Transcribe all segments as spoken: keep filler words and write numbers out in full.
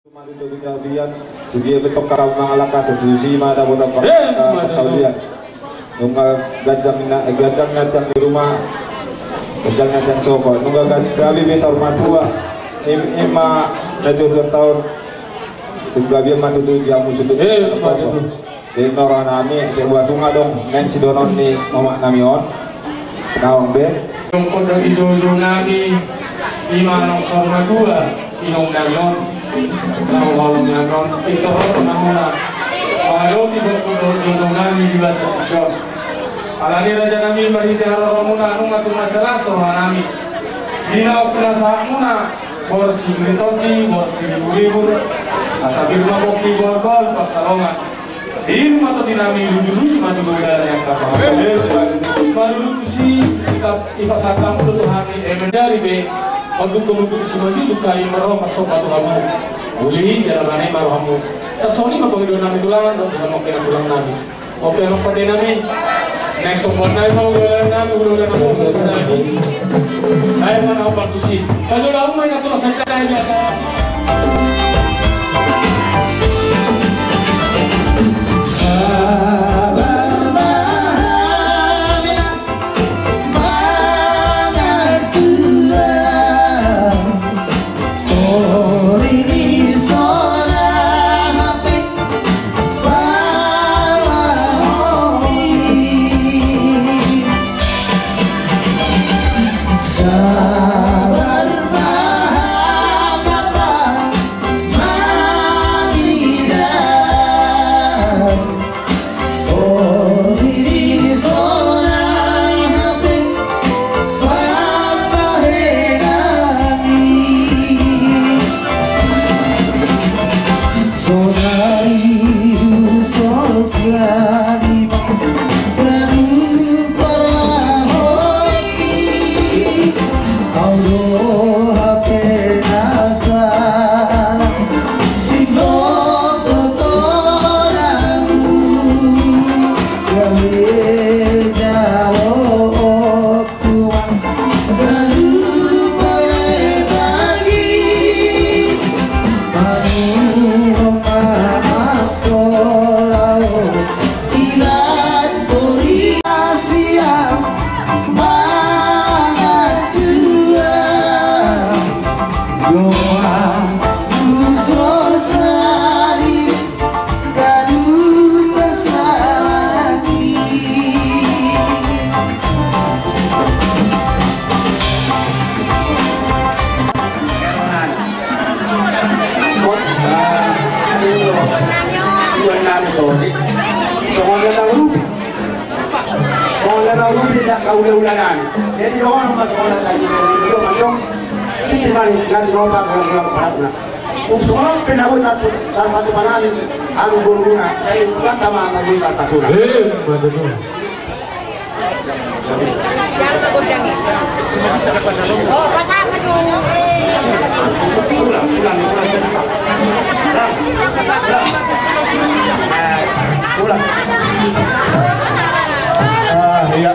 Mati tu tinggal dian, tu dia betok kau mangalangka, setuju ma ada botak. Eh, parsaulian. Nunga ganjang na, eh, ganjang na tiang di rumah, ganjang na tiang sofa. Nunga ga-, gabe be saur matua. Im-, ima na dua dua tahun. Sunggabian ma tutu jamu sudah. Eh, poso. Di noro nami, di buat tunga dong, main si donon ni omak nami on. Naung be. Dongkon do idodo nami, ima nong saur matua, inong nami on. Naung holong nami on, pintor holong namuna. Mangadopi dongkon do idodo nami di basa tujon. Alani raja nami marhite haroromuna, nunga tung masalah so roha nami. Di naung pinasahatmuna, borsi buri tondi, borsi buri buri. Asa buri ma pongki borgol, pasalongan. Di rumah tondi nami luju-luju ma tu dua dalan yang kata. Maludu si kita ipas atam tu Tuhan ni emendari be. Onduk kemudian si maju tu kami meromah sopa tu kamu. Uli jalan mana marohamu. Tersoni ma pengidon nami tulang, dok dengan mungkin tulang nami. Oke, apa dia nami? Next sopan nami mau jalan nami, udah udah nami. Ayo mana opak tusi. Kalau dah umai nak tulang saya biasa. Songon na naung lupi. Songon na naung lupi, dak kaula-ula nami. Jadi, dohonon ma songon na tadi, titi mari, nanti lompa, kalau, kalau, paratna. Songon pe na boi tarpatupa nami, anu boruna, sai buat tama, na boi pas pasuna. Eh, betul. Ulang, ulang, ulang, ulang. Ulang. Ulang. Ah, iya.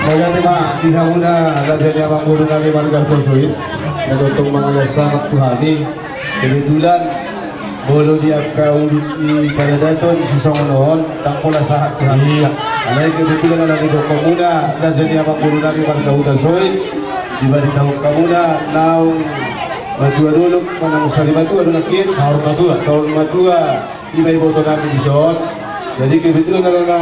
Mauliate ma di hamuna raja ni amangboru nami marga Hutasoit. Na tongtong mangalehon sangap tu hami. Kebetulan, molo di angka ulu ni paradaton sisongon on, ndang pola sahat tu hami. Iya. Alai kebetulan ala ni dohononmuna, raja ni amangboru nami marga Hutasoit, dibaritahon hamuna, naung matua dolok, manang sari matua do nangkin. Saur matua. Saur matua, dibahen iboto nami dison. Jadi kebetulan ala na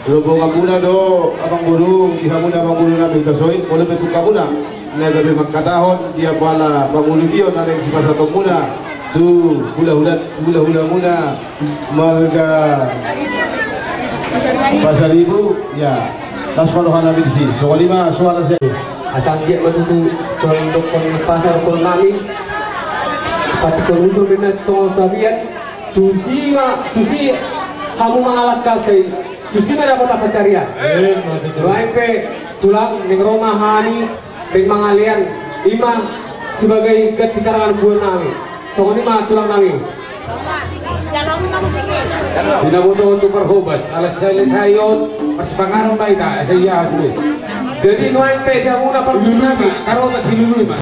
rombonganmuna do, amangboru, di hamuna amangboru nami Hutasoit, molo pe tung hamuna na gabe mangkatahon, di apala pangolupion na naeng sipasahatonmuna tu hula-hula, hula-hulamuna marga Pasaribu, ya. Las ma roha nami disi. Songon i ma suara si. Asa anggiat ma tutu songon dohonon ni pasar dohonon nami. Patikkon udur ninna tu tonga tapian. Tusi ma, tusi hamu mangalangka sai. Tusi ma dapotan pansarian. Eh, betul. Nuaeng pe tulang, naeng ro ma hami, naeng mangalean, i ma sebagai ganti karangan buat nami. Songon i ma tulang nami. Di na boto tu parhobas, ala sai, sai on, marsipanganon ma hita, sai ia hasilna. Jadi nuaeng pe di hamuna parhobas nami. Karo ma silului ma.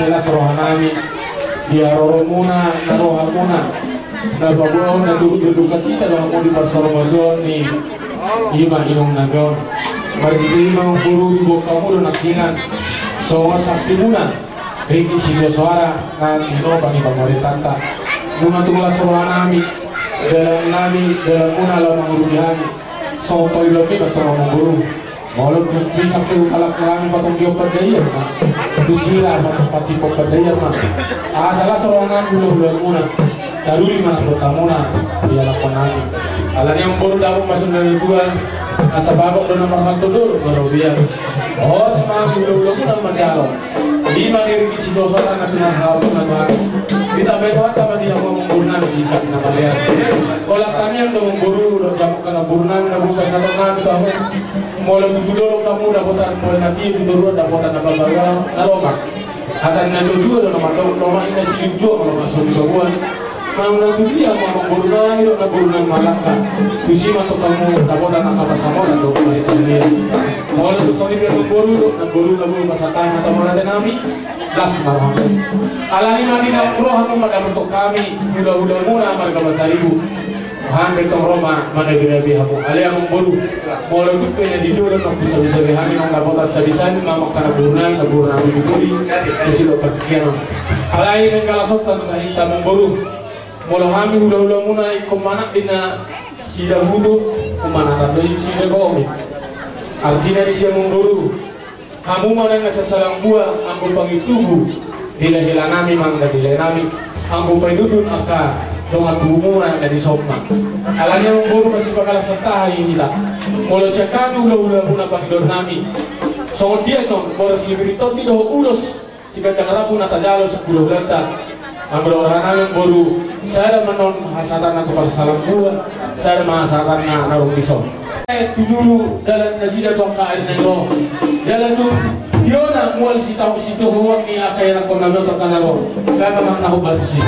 Las rohanami di haroromuna na rohamuna na paboa on na turut berdukacita do hamu di parsaurmatuaon ni i ma inong nagaon. Marhite i ma, amangboru, diboan hamu do nangkiningan songon saktimuna Ringkot Sitio Soara na tinopa ni pamarentanta. Nunga tung las rohanami, dalannami, dalanmuna laho mangurupi hami. Songon paidua pe ma tong, amangboru. Molo tung bisa pe huhalak hami patong di Ompat Daiar ma, tu Sira ma, pacipa Ompat Daiar ma, asa las rohanami hulahulamuna. Taruli ma nang dosamuna di halak hami. Alani i, amangboru, dapot ma songon na tutu, asa bagot do na marhalto, dolok do na robean. Horas ma hami hulahulamuna manjalo. I ma di Ringkot Sitio Soara na pinarhalto na tutu. Ditambai Tuhanta ma di hamu, amangborunami, singkat na malean. Holan tangiang do, amangboru, dohot jamangka, amangborunami, na boi pasahatonnami tu hamu. Molo tutu dolok hamu dapotan, molo na tio tu toruan dapotan na pabaruan na lomak. Hata ni na tuatua do na mandok, lomak i na silinjuang, lomak so dipaboan. Manang na tu dia ma, amangborunami dohot namborunami, mangalangka, tusi ma tong hamu dapotan angka pansamotan dohot pansalongan. Molo tung songon i pe, amangboru dohot namboru, na boi pasahat hata mauliatenami, las ma rohamu. Alani i, marhite na ro hamu mandapothon hami hulahulamuna marga Pasaribu. Hape tong ro ma manabenabe hamu. Ale amangboru, molo tung pe na di jolo na husabesabe hami, nunga dapotan sabisa ma angka namborunami, namborunami di pudi, sisilo partingkian on. Alai nangkalasonta na hita, amangboru. Molo hami hulahulamuna ingkon manat di na sidahutu, umanatan do i sidagomi. Artina disi, amangboru, hamu ma naeng na sasalang bua anggo pangintubu di lahilanami manang di laenami, anggo paidudun angka dongan tubumuna na dison ma. Alani i, amangboru, masipangalasan tahi hita. Molo sian hami hulahulamuna, pangidoannami, songon dia annon boras Sitorus Tondi dohot ulos Siganjang Rambu na tajalo sian hulahulanta. Anggo dohot rohanami, amangboru, sada ma annon hasahatanna tu parsalang bua, sada ma hasahatanna na adong dison. Eh, tu julu dalan nasida tu angka ari na ro. Jala tu tiona mual sitau-, sitaonon ni angka ianakhonnami on tu angka na ro. Gabe ma na hombar tusi.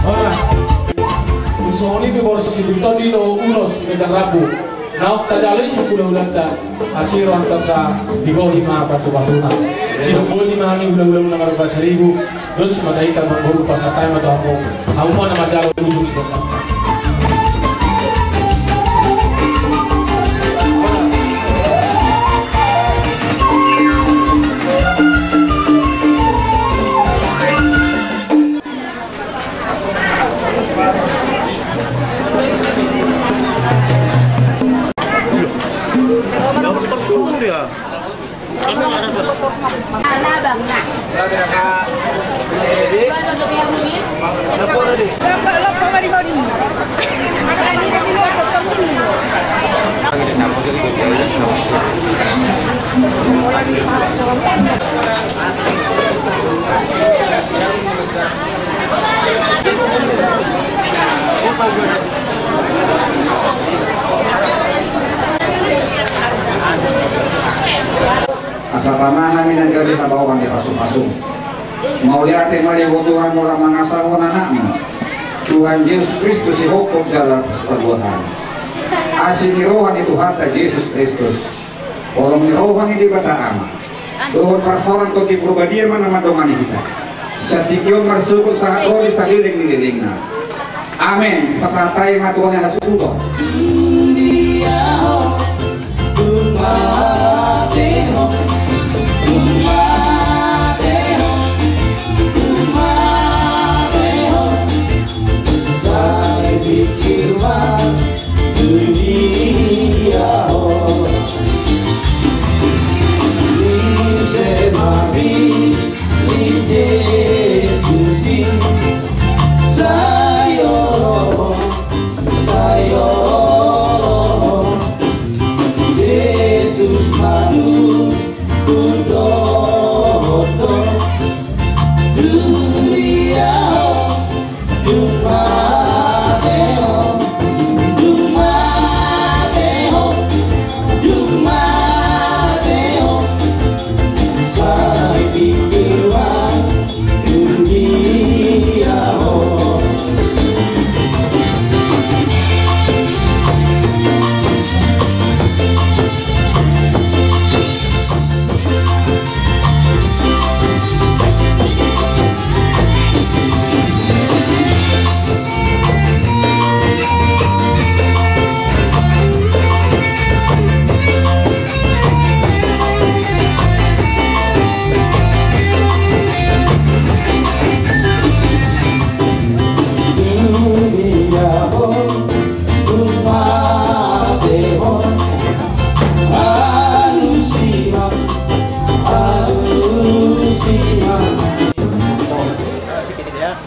Ora. Songon i pe boras Sitorus Tondi dohot ulos Siganjang Rambu. Naung tajalo i sian hulahulanta, asi rohanta, digohi ma pasupasuna. Sidok boti ma hami hulahulamuna marga Pasaribu. Dos ma hita, amangboru, pasahat hami ma tu hamu. Hamu ma na manjalo ujung i. Asa tama hami nangkin di habaoan ni pasupasu. Mauliate ma di Ho Tuhan, holan mangasahon Anakmu, Tuhan Jesus Kristus, sihophop jala sipaluat hami. Asi ni roha ni Tuhanta Jesus Kristus, holong ni roha ni Debata Ama, dohot parsaoran Tondi Parbadia ma na mandongani hita. Sahat tingki on marsogot sahat ro di saleleng ni lelengna. Amen. Pasahat hami ma tu Tuhan Yesus Kristus.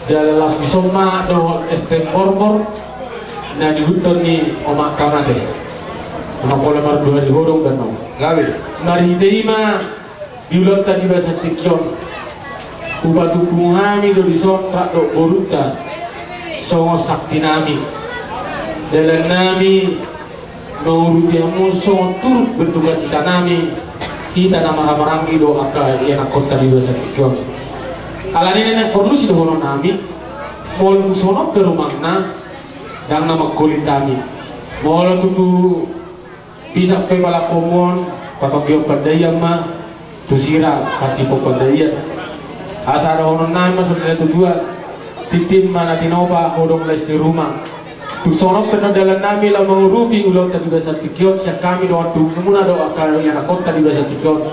Jala laos dison ma dohot es teh Bormor na diihuthon ni omak ta on ate. Nunga pola mardua di ho do, Bang. Gabe. Marhite i ma di ulaonta di bagasan tingki on, hupatumpu hami do dison rap dohot borunta songon sakti nami. Dalan nami mangurupi hamu songon turut berdukacita nami, hita na marhahamaranggi dohot angka ianakhonta di bagasan tingki on. Alani i na porlu sidohonon nami, molo tung songon on pe rumangna, ndang na mangkolit hami. Molo tutu pisang pe palakuonmu on, patogihon pandaian ma tu sira, paciphon pandaian. Asa dohonon nami ma songon natuatua: Tintin ma na tinopa, odong laos di ruma. Tung songon on pe annon dalan nami laho mangurupi ulaonta di bagasan tingki on, sian hami dohot turpukmuna dohot angka ianakhonta di bagasan tingki on.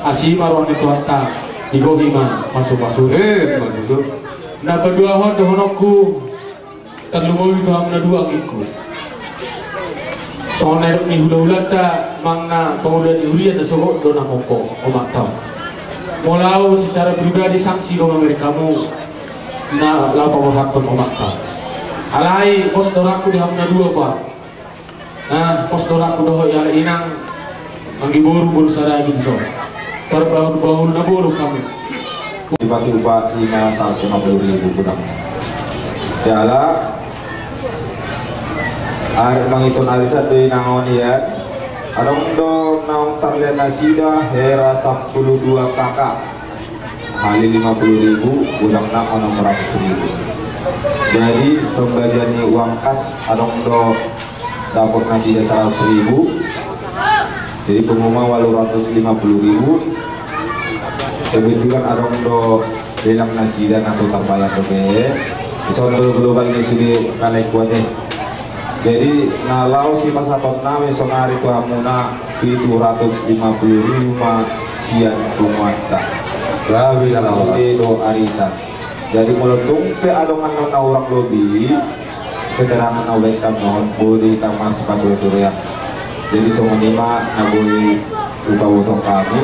Asi ma roha ni Tuhanta, digohi ma pasupasu. Eh, betul. Na paduahon dohononku, tarlumobi tu hamu na dua, anggingku. Songon na nidok ni hulahulanta, manang na pangula ni huria, na sogot do na mompo, omak ta on. Molo au secara pribadi sanksi do mamereng hamu na laho paborhathon omak ta on. Alai pos do rohangku di hamu na dua, Pak. Nah, pos do rohangku dohot i, ale inang, anggi boru, boru sada i dison. Tarbahulbahul na boru hamu. Dipatupa i ma saratus lima puluh ribu godang. Jala ari, mangihuthon arisan do inang on, ian. Adong do naung tarliat nasida, hera sampulu dua K K. Hali lima puluh ribu, godangna onom ratus ribu. Jadi pembagian ni uang kas, adong do dapot nasida saratus ribu. Jadi pengumuman walu ratus lima puluh ribu. Kebetulan adong do lelang nasida na so tarbayar dope. Dison do global ni sude kalai kuat i. Jadi na laos sipasahaton nami sonari tu hamuna pitu ratus lima puluh ribu ma sian punguanta. Gabe na laos. Sude do arisan. Jadi molo tung pe adong annon na hurang lobi, keterangan na hubaen hamu on, boi do hita marsipatureturean. Jadi songon i ma na boi hupabotohon hami.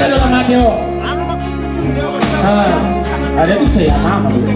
Ada orang mati, oh. Ah, ada tuh saya nama tuh.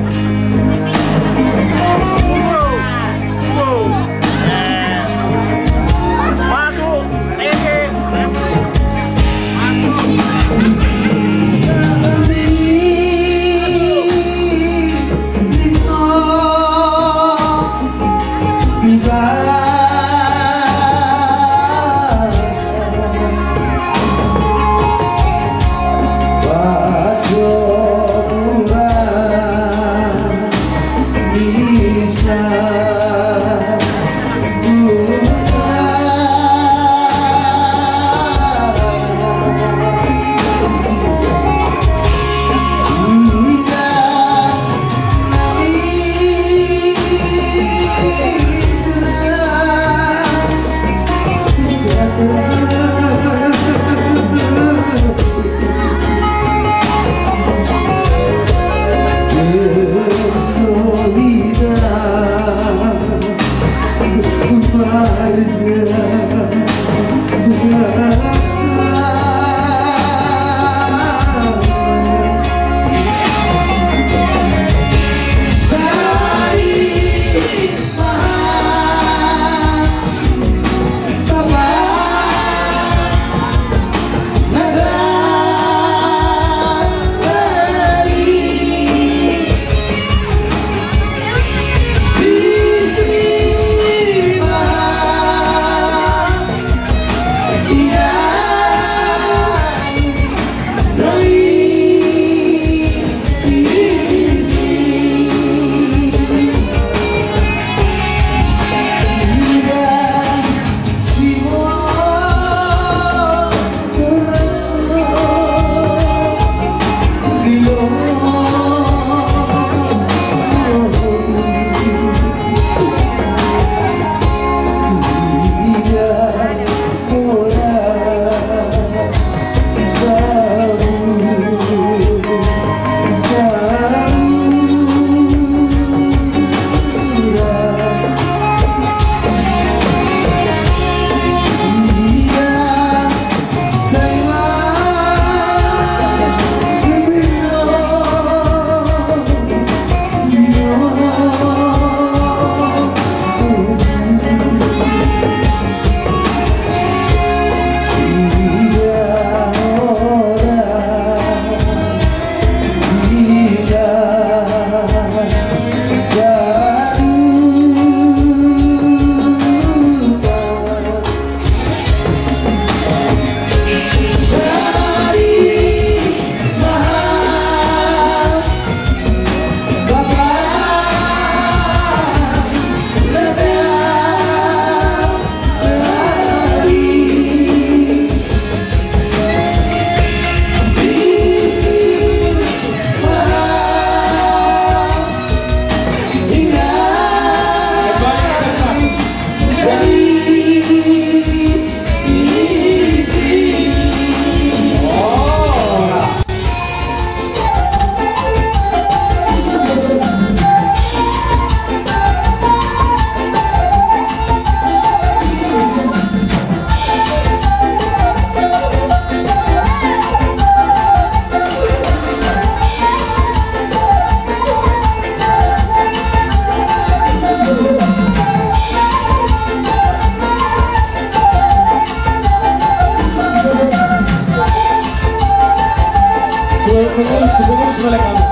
Pengurus, pengurus balik kamu.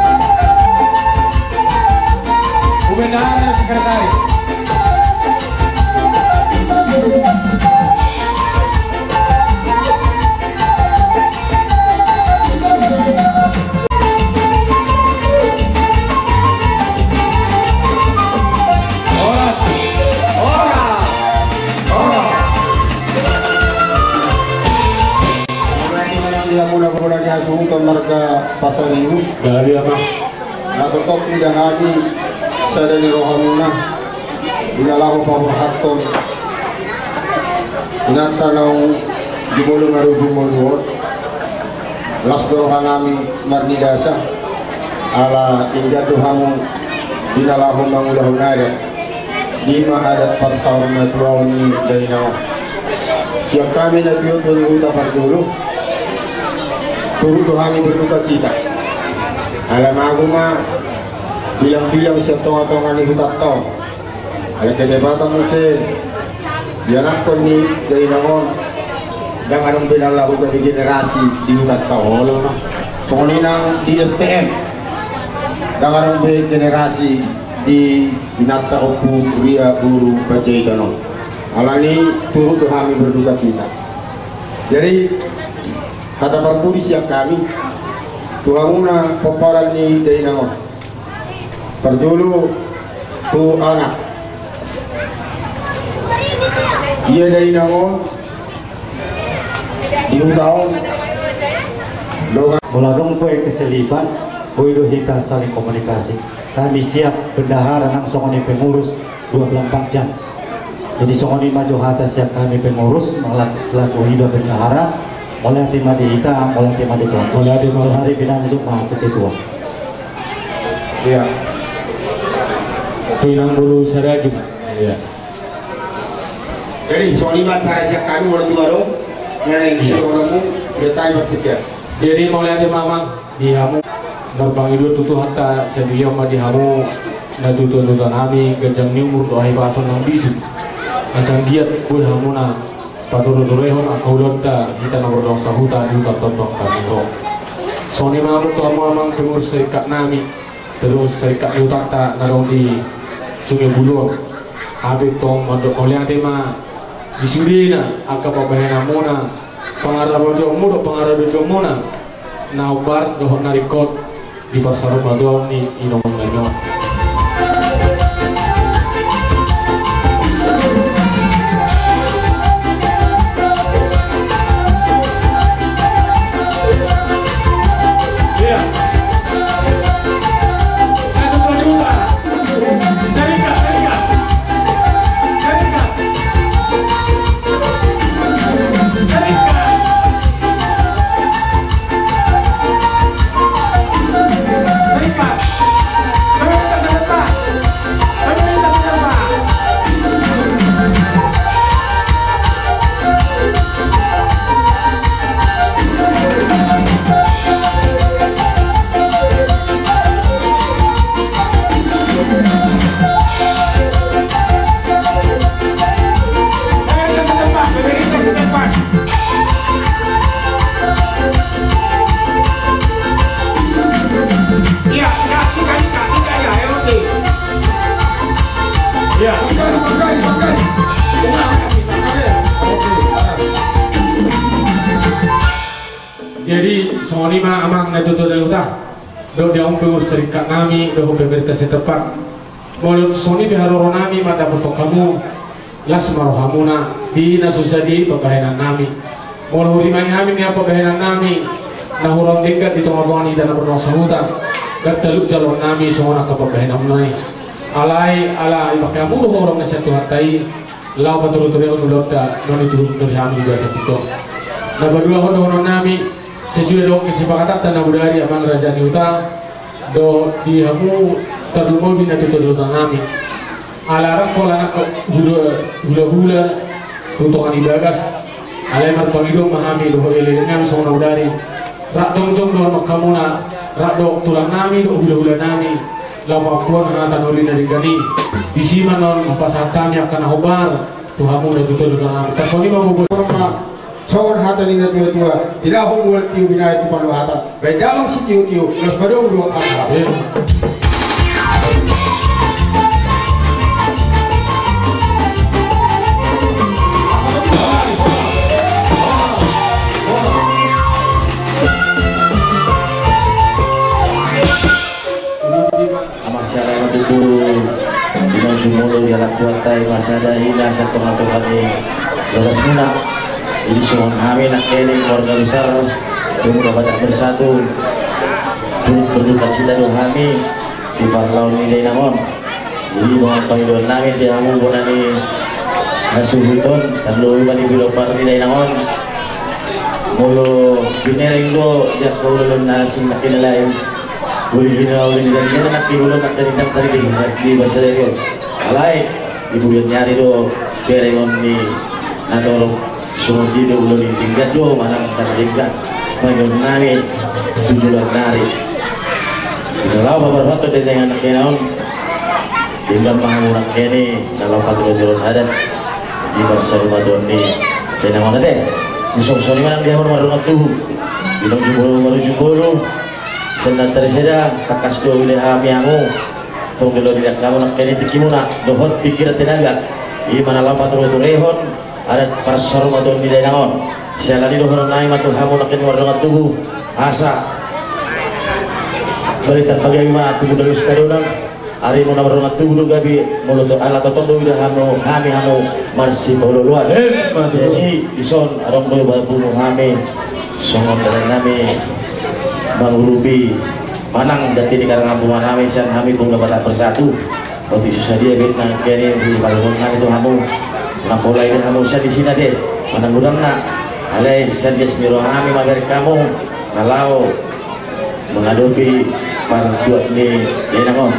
Uben Dahar, sekretaris. Horas. Horas. Horas. Di hamuna bona ni hasuhuton marga Pasaribu. Gabe ama. Na totop ida hami sada ni rohamuna. Di na laho paborhathon inanta naung jumolo marujung ngolu on. Las do rohanami marnidasa. Ala denggan do hamu di na laho mangulahon adat. Ima adat parsaurmatuaon ni dainang on. Sian hami na tio tu ni huta parjolo. Turut do hami berduka cita. Ala mago ma bilang-bilang sian tonga-tonga ni hutanta on. Ala ketepatan muse ianakhon ni dainang on, ndang adong be na laho gabe generasi di hutanta on. Songon i nang di S T M, ndang adong be generasi di inanta Ompu Ria Guru Panjaitan on. Alani turut do hami berduka cita. Jadi hata parpudi sian hami tu hamuna pomparan ni dainang on. Parjolo tu anak. Ia dainang on di huta on. Dongan. Molo adong pe keselipan, boi do hita saling komunikasi. Kami siap bendahara nang songon i pengurus dua puluh empat jam. Jadi songon i ma jo hata sian hami pengurus, mangala selaku iba bendahara, mauliate ma di hita, mauliate ma di Tuhan. Mauliate ma. Sonari pinanjuk ma tu ketua. Iya. Tu inang boru sadaging. Iya. Jadi songon i ma acara sian hami, molo tung adong na naeng sidohononmu, udah tanya bertiga. Jadi mauliate ma amang di hamu, marpangidoan tu Tuhanta, sai dihilala ma di hamu na tutuatua nami, ganjang ni umur dohot hahipason nang bisuk. Asa anggiat boi hamuna patureturehon angka ulaonta hita na mardongan sahuta di huta tondong hami ro. Songon i ma amang tu hamu amang pengurus serikkat nami, pengurus serikkat ni hutanta na adong di Sungai Bulu on. Hami tong mandok mauliate ma di sudena angka pambahenanmuna, pangaradotionmu dohot pangaradotionmuna na hombar dohot na ringkot di parsarumatuaon ni inongonnami on. Jadi songon i ma amang na tutu na uta. Dohot di hamu pengurus serikkat nami dohot pemerintah setempat. Molo songon i pe haroro nami mandapothon hamu, las ma rohamuna di na so sadia i pambahenan nami. Molo hurimangi hami nian pambahenan nami na hurang denggan di tongatonga ni hita na mardongan sahuta, ndang talup jaloon nami songon angka pambahenanmuna i. Alai ala dipangke hamu do horong na sian Tuhanta i, laho patureturehon ulaonta na niturutur hami di bagasan tingki on. Na paduahon dohonon nami, sesuai dohot kesepakatanta na bodari amang raja ni huta dohot di hamu tarlumobi na tutu na uta nami. Ala ndang pola nangkok hula, hulahula tu tonga ni bagas. Alai marpangidoan ma hami dohot elekelek nami songon na bodari. Rap jongjong dohonon hamuna, rap dohot tulang nami dohot hulahula nami, laho pangkuan hata na uli na denggan i. Disi ma annon pasahat hami angka na hombar tu hamu na tutu na uta nami. Tarsongon i ma bobo. Songon hata ni na tuatua, di na hombar tio binahen tu parluhatan, baen damang sitiotio, laos padomu do angka hata. Amang siala ma tutu, inang sumolo di anak tuanta i ma sada ina sian tongatonga ni bagasmuna. Jadi songon hami nangkin keluarga besar Pemuda Batak Bersatu, turut berduka cita do hami di parlaon ni dainang on. Jadi songon pangidoan nami di hamu bona ni hasuhuton on, tarlumobi ma di pinomparni dainang on. Molo binereng do di angka ulaon na asing nangkin lain. Uli hina uli ni dainang nangkin ulaon nangkin tadi di basa dainang. Alai di bulan ni ari do berengon ni na torop songon i do ulaon ni denggan do manang na denggan. Pangidoan nami tu joloan ni ari. Di na laho paborhathon denggan nangkining on, denggan ma hamu nangkining na laho patuduhon adat di parsaurmatuaon ni dainang on, ate. Di songon i ma nang di hamu na mardongan tubu, di na ujung bolon marujung bolon, sian na tarseda tangkas do huida hami hamu. Tong dilehon hamu nangkining tingkimuna dohot pingkiran tenaga, i ma na laho patuduhon adat parsaurmatuaon ni dainang on. Siala ni i dohonon nami ma tu hamu nangkining mardongan tubu, asa balintang pagabe ma tubu, dalos tadonang. Arimu na mardongan tubu do gabe, molo tung ala tongtong do huida hamu, hami hamu marsipaolooloan. Eh, betul. Jadi dison adong do babumu hami songon dalan nami mangurupi manang jati ni karangan bunga nami sian hami Pemuda Batak Bersatu. Otik so sadia be nangkining di padohon nami tu hamu, na pola i do hamu sian disi, ate, manang godangna. Alai sian ias ni roha nami mamereng hamu na laho mangadopi partuat ni dainang on.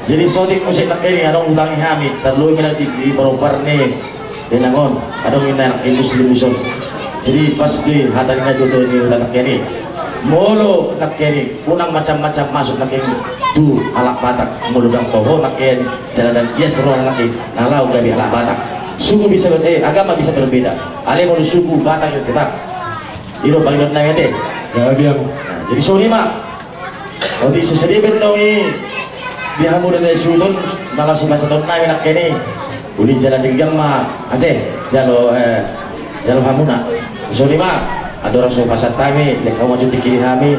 Jadi saotik muse nangkining adong hutangi hami, tarlumobi ma di, di parompuan ni dainang on, adong inna anak ibu si Limuson. Jadi pas di hata ni na tuatua ni huta nangkining, molo nangkining unang macam-macam masuk nangkining tu halak Batak, molo ndang toho nangkining jala ndang ias roha nangkining na laho gabe halak Batak. Suku bisa ber-, eh, agama bisa berbeda, alai molo suku Batak tetap. I do pangidoan nami, ate. Jadi songon i ma. Otik so sadia pe nang i di hamu na naeng suhuton, na laho sipasahaton nami nangkining. Uli jala denggan ma, ate, jalo, eh, jalo hamuna. Songon i ma, andorang so pasahat hami, lehon hamu ma jo tingki di hami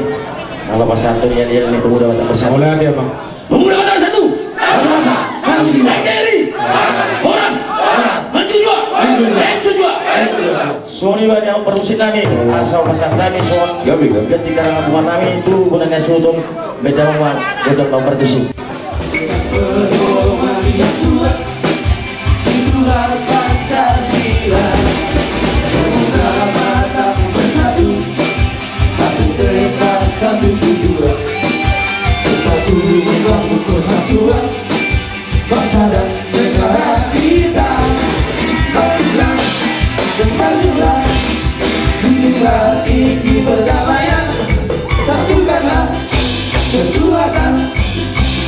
na laho pasahathon yali-yali ni Pemuda Batak Bersatu. Mauliate, Amang. Pemuda Batak Bersatu. Satu rasa, satu jiwa. N K R I. Horas. Horas. Maju jua. Maju jua. Maju jua. Songon i ma di hamu parmusik nami, asa pasahat hami songon ganti karangan bunga nami tu bona ni hasuhuton, baen damang ma gondang na partusi. Bangsa dan negara kita. Majulah, majulah, junjunglah tinggi perdamaian. Satukanlah kekuatan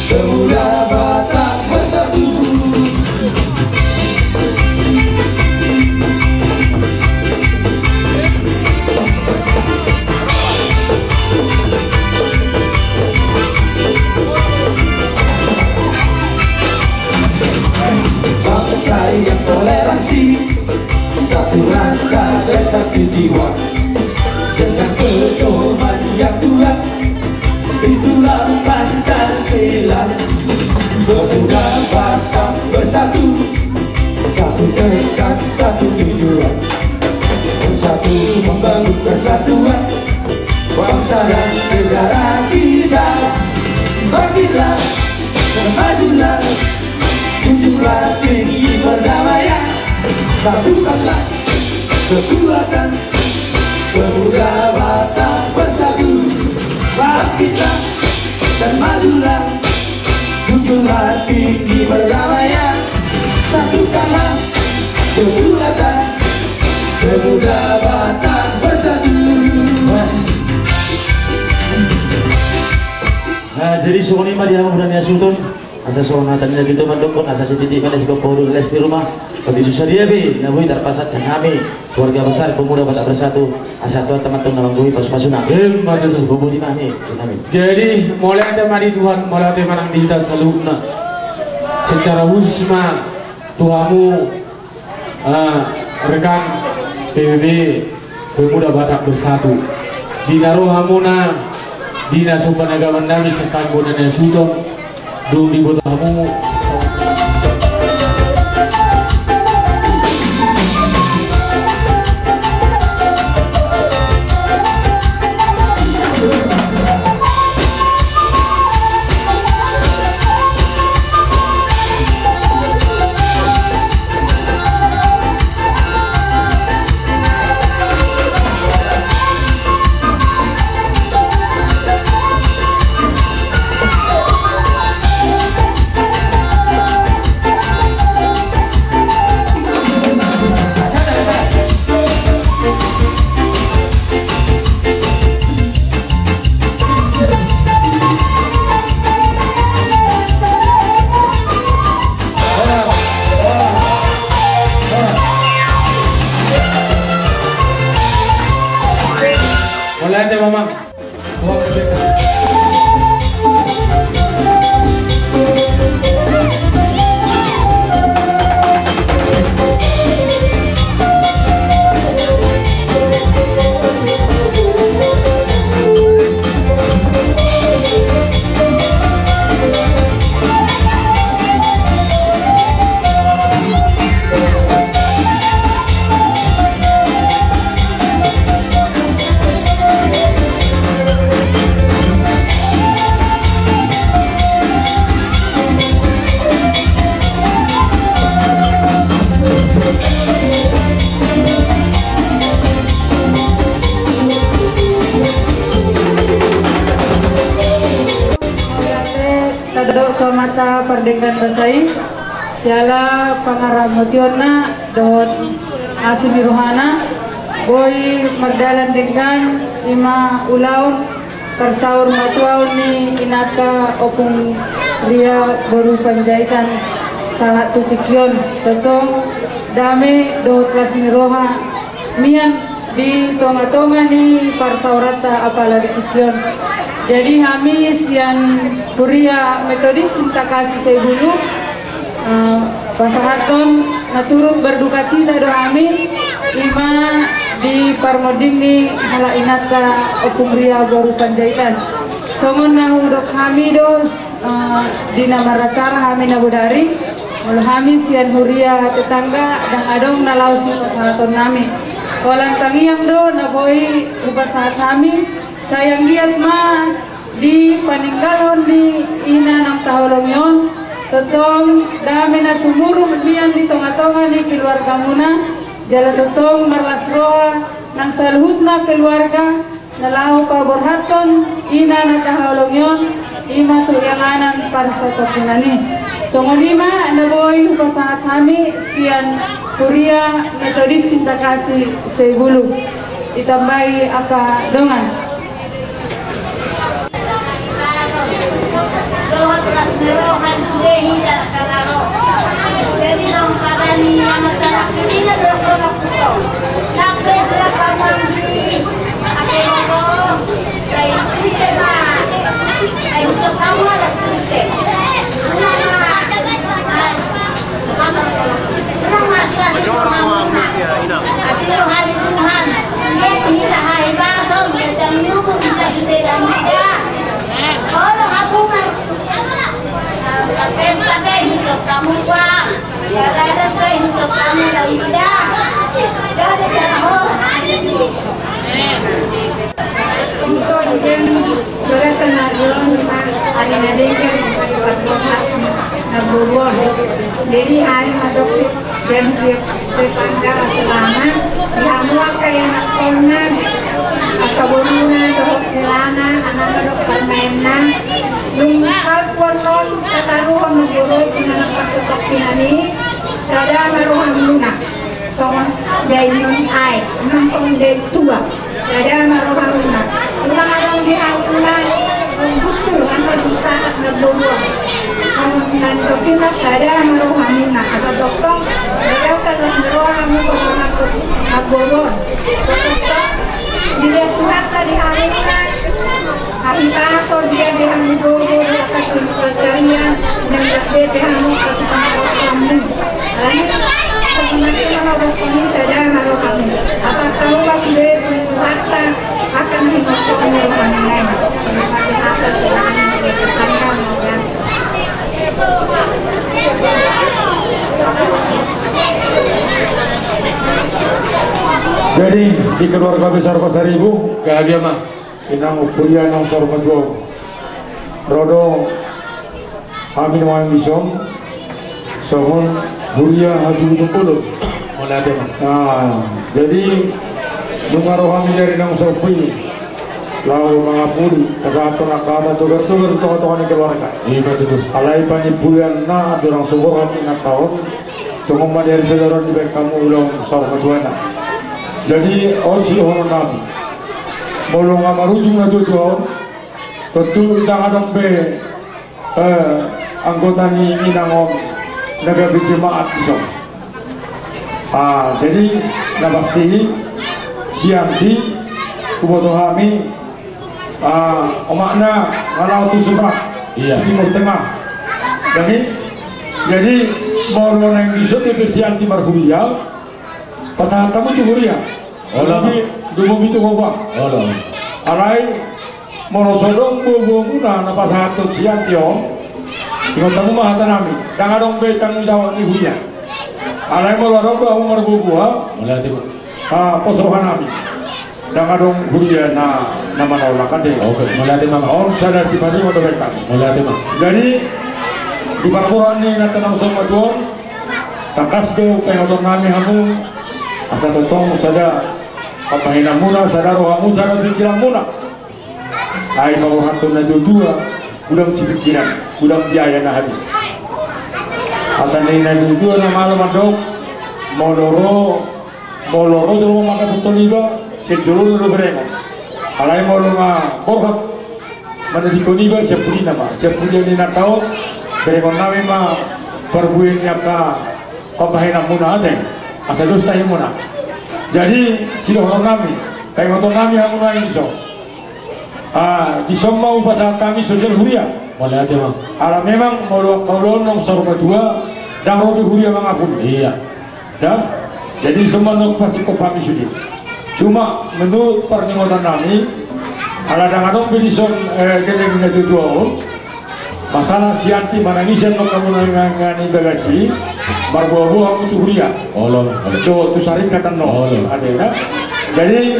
Pemuda Batak Bersatu. Bangsa yang toleransi, satu rasa dan satu jiwa. Dengan pedoman yang kuat, itulah Pancasila. Pemuda Batak Bersatu, satu tekad, satu tujuan. Bersatu membangun persatuan bangsa dan negara kita. Bangkitlah dan majulah, junjunglah tinggi perdamaian. Satukanlah kekuatan Pemuda Batak Bersatu. Bangkitlah dan majulah, junjunglah tinggi perdamaian. Satukanlah kekuatan Pemuda Batak Bersatu. Nah, jadi songon i ma di hamu bona ni hasuhuton. Asa songon hata ni na tuatua mandokkon, asa sititi ma na sigompa udur les di rumah. Otik so sadia pe na boi tarpasahat sian hami keluarga besar Pemuda Batak Bersatu, asa Tuhanta ma antong na manggohi pasupasuna. Emma tutu. Jadi mauliate ma di Tuhan, mauliate ma nang di hita saluhutna. Secara khusus ma tu hamu Ah, rekan P B B Pemuda Batak Bersatu. Di na ro hamuna di na so panagaman nami sian hami bona ni hasuhuton, dung diboto hamu. Ate, Mama. Tadok tu Amanta pardenggan basa i, siala pangaramotionna dohot asi ni rohana, boi mardalan denggan i ma ulaon parsaurmatuaon ni inanta Ompung Ria boru Panjaitan sahat tu tingki on. Tongtong dame dohot las ni roha mian di tongatonga ni parsaoranta apala di tingki on. Jadi hami sian Huria Metodis Cinta Kasih Saibulu, eh, pasahathon na turut berdukacita do hami, i ma di parmonding ni halak inanta Ompung Ria boru Panjaitan. Songon na hudok hami do, eh, di na maracara hami na bodari, molo hami sian huria tetangga ndang adong na laos hupasahathon hami. Holan tangiang do na boi hupasahat hami, sai anggiat ma di paninggalhon ni ina naung taholongi on, tongtong dame na sumurung mian di tongatonga ni keluargamuna, jala tongtong marlas roha nang saluhutna keluarga, na laho paborhathon ina na taholongi on, i ma tu inganan parsatongkinan i. Songon i ma na boi hupasahat hami sian Huria Metodis Cinta Kasih Saibulu. Ditambai angka dongan. Untuk yang bagasan ari on, ari na denggan, ari pardohot na boru on. Jadi ari mandok si, sian dia tetangga selama di hamu angka ianakhonna, angka boruna dohot helana, anakna dohot parumaenna. Dung salpu annon tataruhon na boru i, inganan parsatongkinan i, sada ma rohamuna. Songon dainna ni aek, nang songon daintua. Sada ma rohamuna. Unang adong di hamuna, guntur, annon dung sahat na boru on. Songon na nidokna, sada ma rohamuna. Asa tongtong bagasan las ni roha hamu paborhathon na boru on. Asa tongtong dilehon Tuhanta di hamuna. Hahipason, dia di hamu gogo, di angka pancarian, dan berarti hamu angka pangarohanmu. Alani, sebenarnya mana dokoni sada ma rohamu. Asa tahu pas sudah itu Tuhanta akan mengosongkan rohani lain. Terima kasih atas serangan dari Tuhan yang mulia. Jadi, di keluarga besar Pasaribu, gabe ma. Inang Huria naung saur matua. Ro do hami nuaeng dison songon huria hasuhuton bolon. Mauliate ma. Nah, jadi nunga ro hami dari naung saur i laho mangapuli, pasahathon angka hata togar-togar tu tongatonga ni keluarga. Ima tutu. Alai panimpulianna andorang so borhat inanta on, tongon ma di ari sadari on dibaen hamu ulaon saur matuana. Jadi on sidohonon nami. Molo nga marujung na tuatua on, tontu ndang adong be, eh, anggota ni inang on na gabe jemaat dison. Ah, jadi na pasti sian di Huboto hami, ah, omakna, na laho tu Surat. Iya. Timur Tengah. Jadi, jadi, molo naeng dison dope si Yanti marhuria, pasahat hamu tu huria. Olo. Jadi, dumobi tu ho ba. Olo. Alai, molo so adong boaboamuna na pasahathon si Yanti on, ingot hamu ma hata nami, ndang adong be tanggung jawab ni huria. Alai molo adong do hamu marboaboa, mauliate ma. Ah, pos roha nami. Ndang adong huria na, na manolak ate. Oke, mauliate ma. On sada sipaingotan dope hami. Mauliate ma. Jadi, di parboruon ni inanta na husomba tutu on, tangkas do paingoton nami hamu, asa tongtong sada pambahenanmuna, sada rohamuna, sada pingkiranmuna. Ai paborhathon na tuatua, godang sipingkiran, godang biaya na habis. Hata ni na tuatua na malo mandok, molo ro, molo ro jolma mandapothon iba, sian jolona do berengon. Alai molo na borhat, manadingkon iba, sian pudina ma, sian pudi ni inanta on, berengon nami ma parbue ni angka pambahenanmuna ate, asa dos tahirimuna. Jadi, sidohonon nami, paingoton nami hamu nuaeng dison. Ah, dison ma hupasahat hami sosial huria. Mauliate ma. Ala memang molo angka ulaon naung saur matua, ndang ro be huria mangapuli. Iya. Ndang? Jadi dison ma na hupasingkop hami sude. Cuma menurut parningotan nami, ala ndang adong be dison, eh, gelleng ni na tuatua on. Masalah si Yanti manangisi annon hamu na mangan i bagas i, marboaboa hamu tu huria. Olo, olo. Dohot tu saringkatan annon. Olo. Ate, na? Jadi,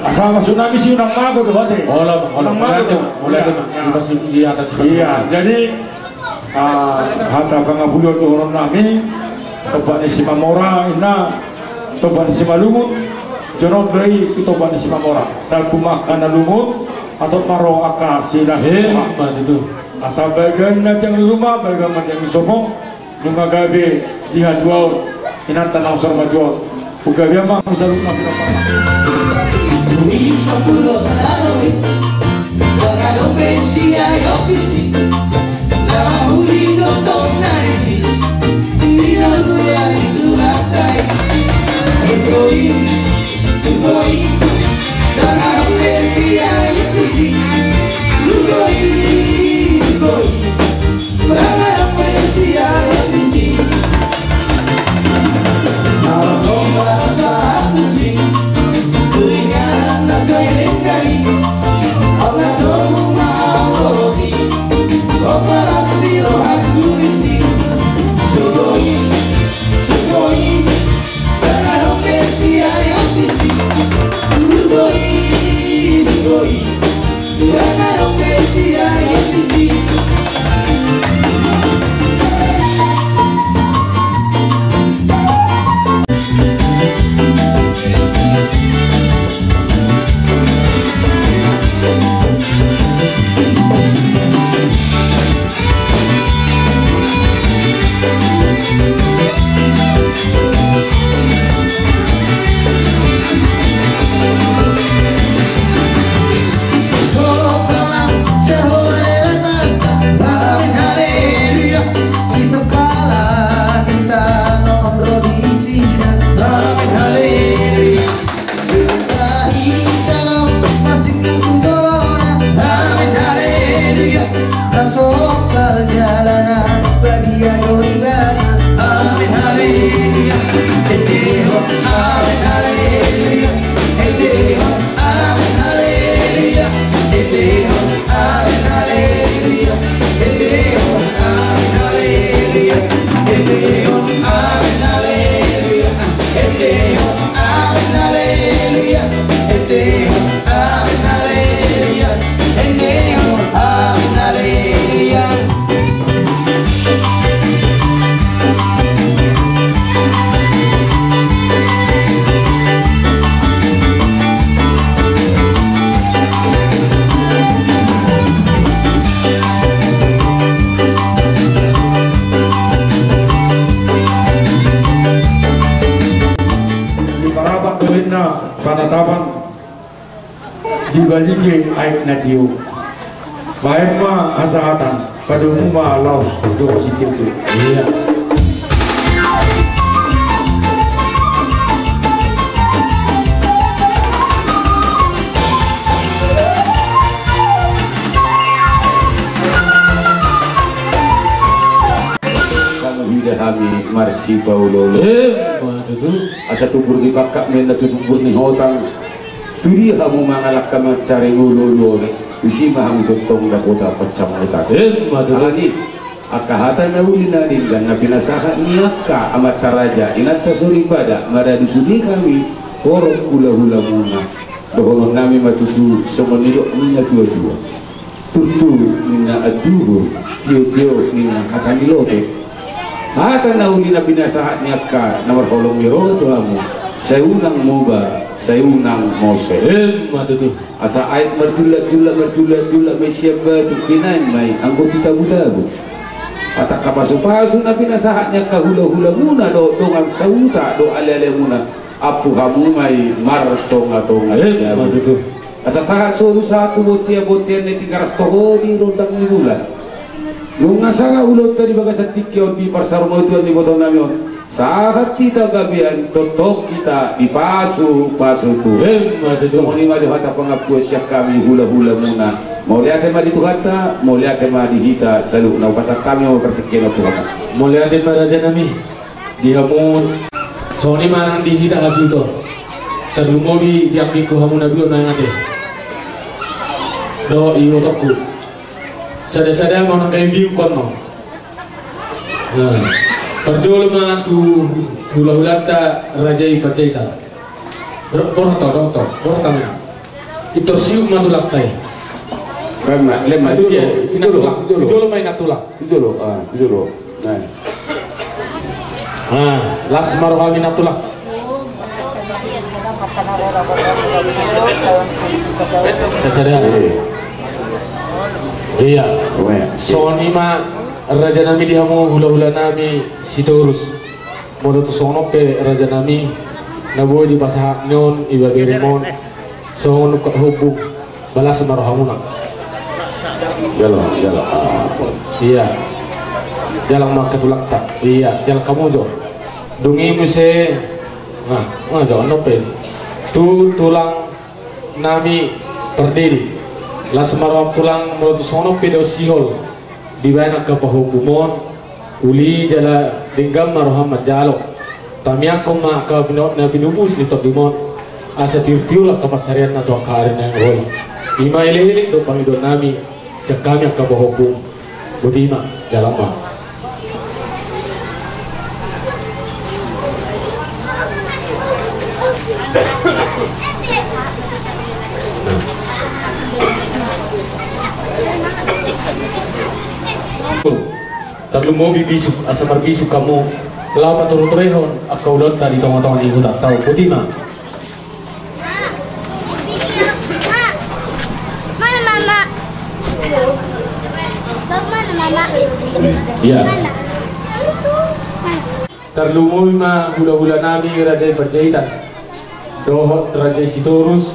asa maksud nami si unang mago do, ate. Olo, olo. Unang mago do. Mauliate ma, mauliate ma. Ya. Di pasi-, di atas pasi-. Iya, jadi, ah, hata pangapulion dohonon nami, tompa ni si Mamora, inna, tompa ni si Malungun, jonok do i tu tompa ni si Mamora. Salpu ma angka na lungun, atau maro angka si las. Eh, ma tutu. Asa bahen ma tiang ni ruma, bahen ma tiang ni sopong, nunga gabe di hatuaon, inanta na saur matua on. Gabe ma, saluhutna. Ui, sampulu taon i, ndang adong be siae opisi, na muli do tong na disi, di na luar itu hatai. Jokowi, Jokowi, ndang adong be siae opisi. Jokowi, Jokowi, ndang adong be siae opisi. Ndang adong be siae opisi. Turingan na selengkai. Au na domu ma au roti. Au palas di rohangku disi. Jokowi, Jokowi. Ndang adong be siae opisi. Jokowi, Jokowi. Ndang adong be siae opisi. Amen, haleluya. Tasokal jala na badia do ibana. Amen, haleluya. Ende ho, amen, haleluya. Ende ho, amen, haleluya. Ende ho, amen, haleluya. Ende ho, amen, haleluya. Ende ho, amen, haleluya. Ende ho, amen, haleluya. Ende ho, amen, haleluya. Ende ho, amen, haleluya. Di parapat do inna panatapan. Di balige aek na tio. Baen ma hasahatan, padomu ma laos dohot sitio-tio. Iya. sipaoloolo. Emma tutu. Asa tumbur ni pangkat ma inna tu tumbur ni hotang. Tu dia hamu mangalangka mansai oloolo on, tusi ma hamu tongtong dapotan pansamotan. Emma tutu. Alani, angka hata na uli na denggan na pinasahat ni angka amanta raja, inanta soripada, maradu sude hami horong hulahulamuna. Dohonon nami ma tutu songon nidok ni natuatua. Turtu ninna anduhur, tiotio ninna hata ni lote. Hata na uli na pinasahat ni angka na marholong ni roha tu hamu, sai unang muba, sai unang mose. Emma tutu. Asa aek marjulak-julak, marjulak-julak ma i sian batu, binaen ma i anggo tu tabu-tabu. Hata angka pasu-pasu na pinasahat ni angka hulahulamuna dohot dongan sahuta dohot alealemuna, ampu hamu ma i martongatonga. Emma tutu. Asa sahat solu sahat tu bontean, bontean na i Tigaras toho di rondang ni bulan. Nunga sahat ulaonta di bagasan tingki on di parsaurmatuaon ni ibotonami on, sahat hita gabean, tongtong hita dipasupasu Tuhan. Emma tutu. Songon i ma jo hata pangampuon sian hami hulahulamuna. Mauliate ma di Tuhanta, mauliate ma di hita saluhutna. Hupasahat hami ma partingkian on tu hamu. Mauliate ma rajanami. Di hamu. Songon i ma nang di hita hasuhuton. Tarlumobi di anggingku hamu na dua na mangate. Dohot ibotongku. Sada-sada ma nang kaimbiu kono. Nah. Parjolo ma tu hulahulanta Raja i Panjaitan. Ro-, borhat to, borhat to, borhat to. Pintor siuk ma tulangta i. Lem ma, lem ma, itu dia, itu dulu, itu dulu. Itu dulu ma inna tulang. Itu dulu, ah, itu dulu. Nah. Nah, las ma rohami inna tulang. Sasada. Iya. Iya. Songon i ma rajanami di hamu hulahulanami Sitorus. Molo tung songon on pe rajanami na boi dipasahat ni on iba beremon. Songon ungkap hombung, balas ma rohamuna. Jalo, jalo. Ah. Iya. Jalang ma angka tulangta. Iya, jalang hamu jo. Dung i muse. Nah, nah, jalang nope. Tu tulang nami Pardede. Las ma roham tulang molo tung songon on pe do sihol. Dibaen angka pahombumon. Uli jala denggan ma roham manjalo. Tamiangkon ma angka pino-, na pinupus ni tondimon. Asa tiur-tiur angka pansarianna tu angka ari na naeng ro i. I ma elek-elek dohot pangidoannami sian hami angka pahombum. Boti ma, jalang ma. Nah. Tarlumobi bisuk, asa marbisuk hamu. Laho pature-turehon angka ulaonta di tonga-tonga ni hutanta on. Boti ma. Iya. Tarlumobi ma hulahulanami Raja i Panjaitan dohot Raja i Sitorus.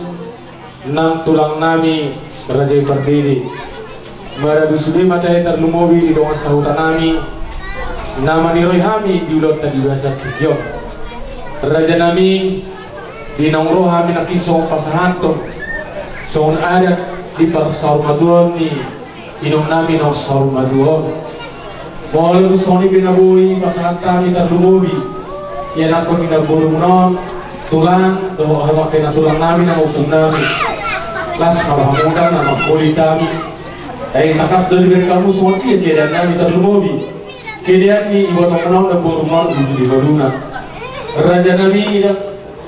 Nang tulangnami Raja i Pardede. Maradu sude ma tahe tarlumobi di dongan sahutanami na maniroi hami di ulaonta di bagasan tingki on. Rajanami, di naung ro hami nangkin songon pasahathon, songon adat di parsaurmatuaon ni inongnami na saurmatua on. Molo tung songon i pe na boi pasahat hami tarlumobi ianakhon ni namborumuna on, tulang dohot hamu angka inatulangnami na ompung nami. Las ma rohamuna na mangholit hami. Ai tangkas do dibaen hamu songon dia keadaannami tarlumobi keadaan ni ibotomuna on namborumuna on di ngoluna. Rajanami,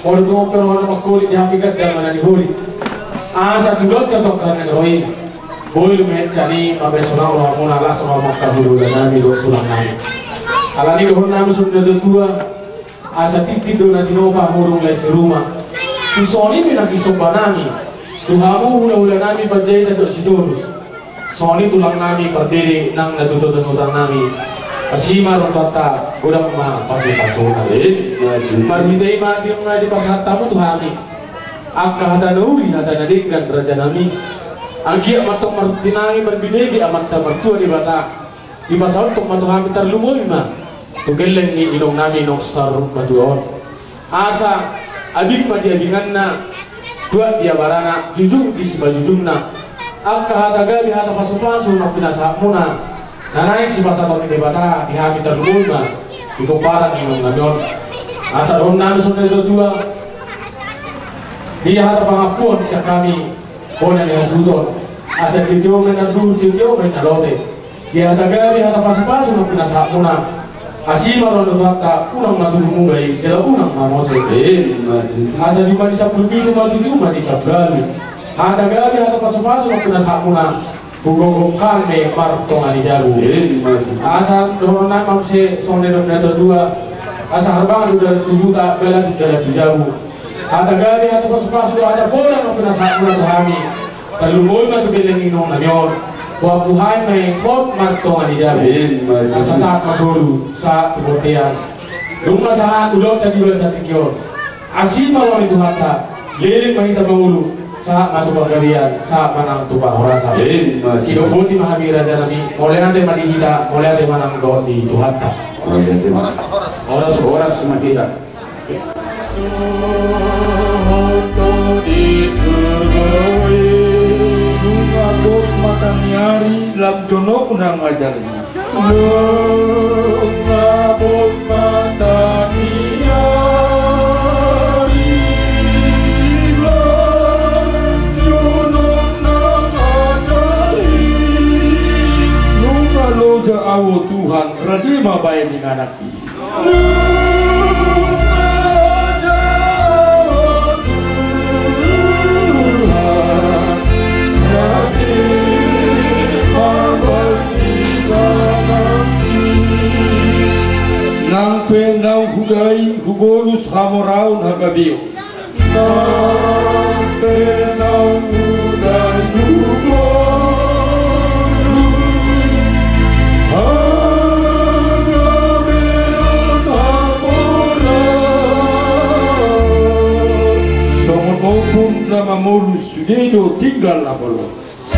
molo tung pe rohana mangholit di hami kan jama na niholit. Asa tu ulaonta tu angka na naeng ro i, boi do mehet sian i mambaen sonang rohamuna, las roha ma angka hulahulanami dohot tulangnami. Alani dohononnami songon natuatua, asa tintin do na tinopa, hurung lae siruma. Tung songon i pe nangkin sombanami tu hamu hulahulanami Panjaitan dohot Sitorus. Songon i tulangnami Pardede nang na tutotan hutanami. Asi ma rohanta, godang ma pasupasuna. Marhite i ma di na dipasahat hamu tu hami angka hata na uli, hata na denggan, rajanami. Anggiat ma tong martinangi marbinege Amanta Martua Debata. Dipasahathon ma tu hami tarlumobi ma tu gelleng ni inongnami na saurmatua on. Asa abing ma di abinganna, tuat di abarana, jujung di simanjujungna. Angka hata gabe, hata pasupasu na pinasahatmuna, na naeng sipasahaton ni Debata di hami tarlumobi ma. Di pomparan ni inong nami on. Asa dohonon nami songon na nidok ni natuatua. Di hata pangampuon sian hami bona ni hasuhuton. Asa tio-tio ma i na luhut, tio-tio ma i na lote. Di hata gabe, hata pasupasu na pinasahatmuna. Asi ma roha ni Tuhanta, unang ma tubu muba i, jala unang ma mose. Emma tutu. Asa jumadi sampulu pitu ma tu jumadi sampulu ualu. Hata gabe, hata pasupasu na pinasahatmuna. Hugokhon hami martonga ni jabu. Emma tutu. Asa dohonon nami ma muse songon na nidok ni natuatua. Asa harbangan do dalan tu huta, bala tu dalan tu jabu. Hata gabe, hata pasupasu, hata bona na pinasahatmuna tu hami. Tarlumobi ma tu geleng ni inong nami on. Huampu hami ma i hot martonga ni jabu. Emma tutu. Asa sahat ma solu, sahat tu bontean. Dung ma sahat ulaonta di bagasan tingki on. Asi ma roha ni Tuhanta, leleng ma hita mangolu, sahat ma tu panggabean, sahat ma nang tu parhorasan. Emma tutu. Sidok boti ma hami raja nami, mauliate ma di hita, mauliate ma nang dohot di Tuhanta. Mauliate ma. Horas, horas ma hita. Nunga bot mata ni ari, lam jonok unang manjalo. Nunga bot mata ni ari, lam jonok unang manjalo. Nunga loja ahu Tuhan, rade ma baen ingananki. Nang pe naung hudai hubolus hamoraon hagabeon. Nang pe naung hudai hubolus hamoraon. Songon ompung na mamolus sude do tinggal na bolon.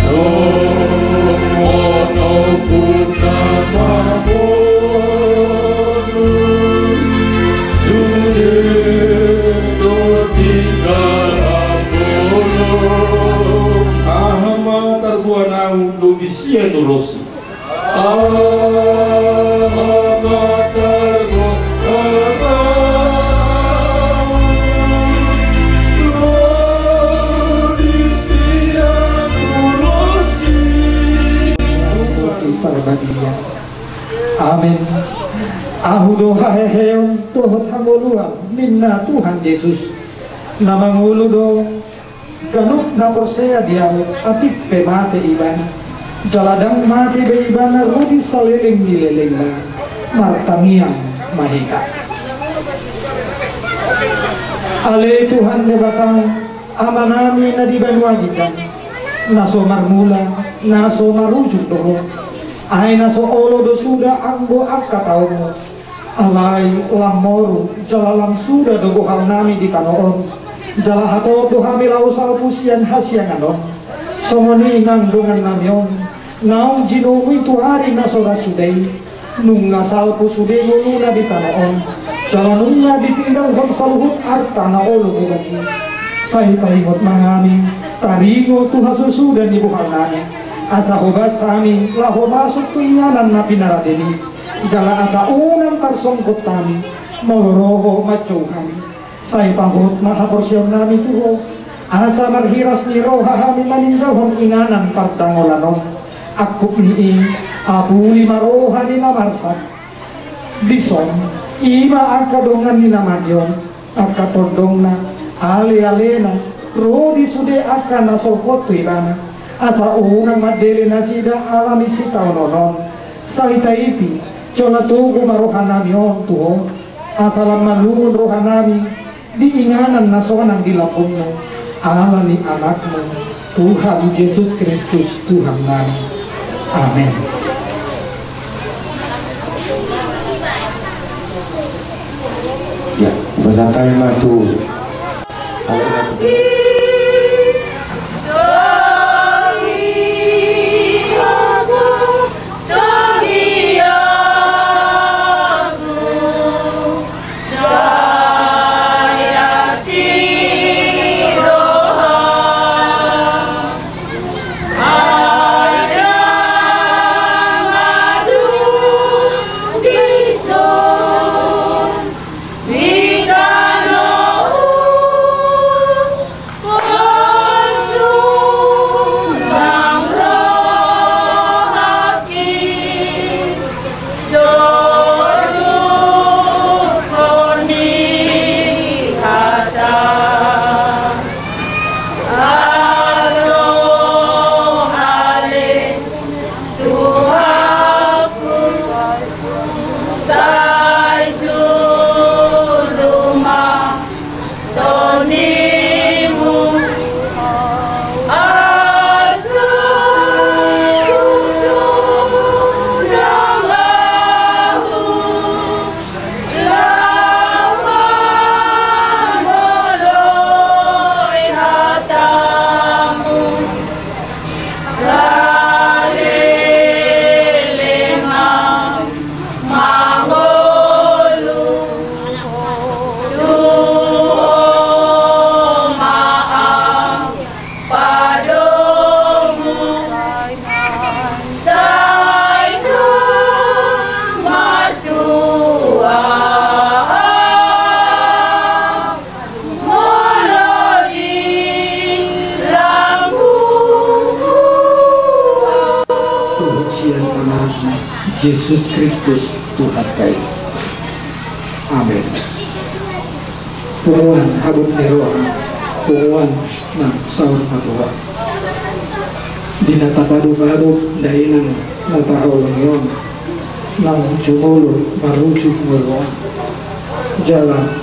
Songon ompung na mamolus sude do tinggal na bolon. Aha ma tarboa naung lobi sian ulos i. Aha ma tarboa naung lobi sian ulos i. Amen. Ahu do haheheon dohot hangoluan ninna Tuhan Jesus, na mangolu do ganup na porsea di ahu, atik pe mate ibana. Jala ndang mate be ibana ro di saleleng ni lelengna. Martangiang ma hita. Ale Tuhan Debata, Amanami na di banua ginjang, na so marmula, na so marujung do Ho. Ai na so olo do suda anggo angka taonmu. Alai lam moru jala lam suda do gohalnami di tano on. Jala hatop do hami laho salpu sian hasiangan on. Songon i nang dongannami on, naung jinomuni tu ari na so ra suda i. Nunga salpu sude ngoluna di tano on. Jala nunga ditinggalhon saluhut arta na olo mudok i. Sai paingot ma hami, taringot tu hasusuda ni gohalnami. Asa hobas hami laho masuk tu inganan na pinaradean i. Jala asa unang tarsongkot hami, molo ro Ho manjou hami. Sai pahot ma haporseaonnami tu Ho. Asa marhiras ni roha hami maninggalhon inganan pardangolan on. Angkup ni i, apuli ma roha ni na marsak. Dison, i ma angka dongan ni na mate on. Angka tondongna, alealena, ro di sude angka na so hot tu ibana, asa unang mandele nasida ala ni sitaonon on. Sai taiti, jala togu ma rohanami on tu Ho, asa lam malungun rohanami di inganan na sonang di lambungmu, ala ni Anakmu, Tuhan Jesus Kristus, Tuhannami. Amen. Ya, pasahat hami ma tu Jesus Kristus Tuhanta i. Amen. Punguan habot ni roha, punguan na saur matua. Di na tapadopadop dainang na tahaholongi on, nang jumolo marujuk ngolu on. Jala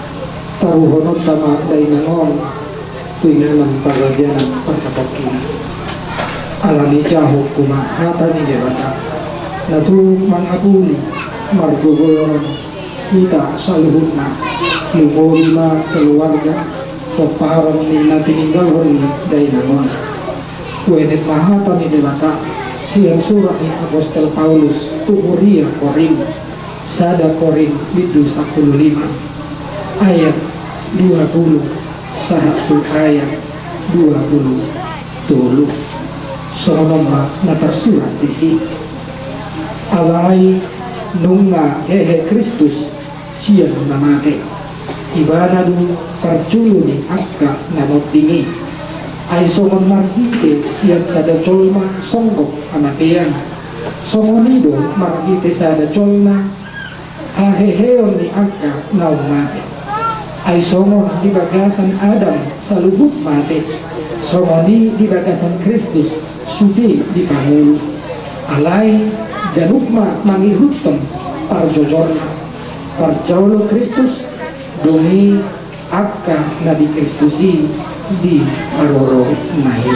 taruhononta ma dainang on tu inganan paradianan parsatongkinan. Alani jahon ma hata ni Debata na tuk mangapuli margogoion hita saluhutna, lumobi ma keluarga pomparan ni na tininggalhon ni dainang on. Huenep ma hata ni Debata sian surat ni apostel Paulus tu huria Korint, sada Korint bindu sampulu lima ayat dua pulu sahat tu ayat dua pulu tolu. Songon on ma na tarsurat disi: Alai nunga hehe Kristus sian na mate, Ibana do parjolo ni angka na monding i. Ai songon marhite sian sada jolma songgop hamatean, songon i do marhite sada jolma haheheon ni angka naung mate. Ai songon di bagasan Adam saluhut mate, songon i di bagasan Kristus sude dipangolu. Alai ganup ma mangihuthon parjojorna. Parjolo Kristus, dung i angka na di Kristus i di haroro na i.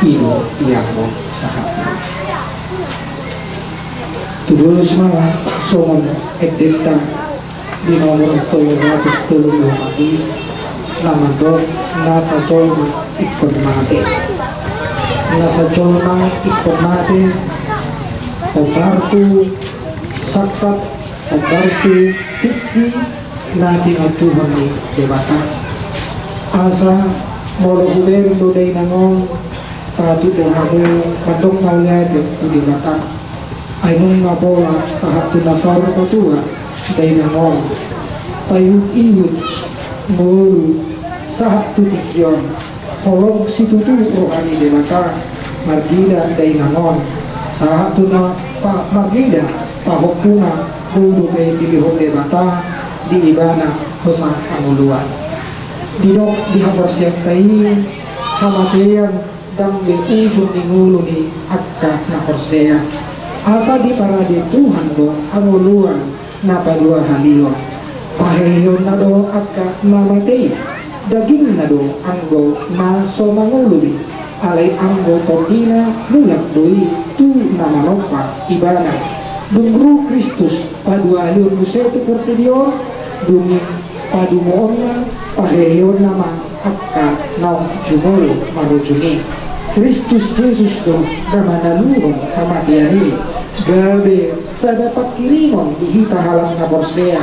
I do i anggo sahatna. Tudos ma songon endenta di nomor tolu ratus tolu pulu opat i, na mandok nasa jolma ingkon mate. Nasa jolma ingkon mate, hombar tu sangkap, hombar tu tingki na tinontuhon ni Debata. Asa molo hubereng do dainang on, patut do hamu mandok mauliate tu Debata. Ai nunga pola sahat tu na saur matua dainang on, paihutihut ngolu sahat tu tingki on, holong situtu roha ni Debata marnida dainang on, sahat tu na pa-, marnida pahompuna, bodo pe dilehon Debata di ibana hosa hangoluan. Didok di haporseaonta i, hamatean ndang be ujung ni ngolu ni angka na porsea. Asa diparade Tuhan do hangoluan na paduahalihon. Paheheonna do angka na mate i, dagingna do anggo na so mangolu be, alai anggo tondina mulak do i tu na manompa ibana. Dung ro Kristus paduahalihon muse tu portibi on, dung i padumoonna, paheheonna ma angka naung jumolo marujung i. Kristus Jesus do na manaluhon hamatean i, gabe sada pangkirimon di hita halak na porsea,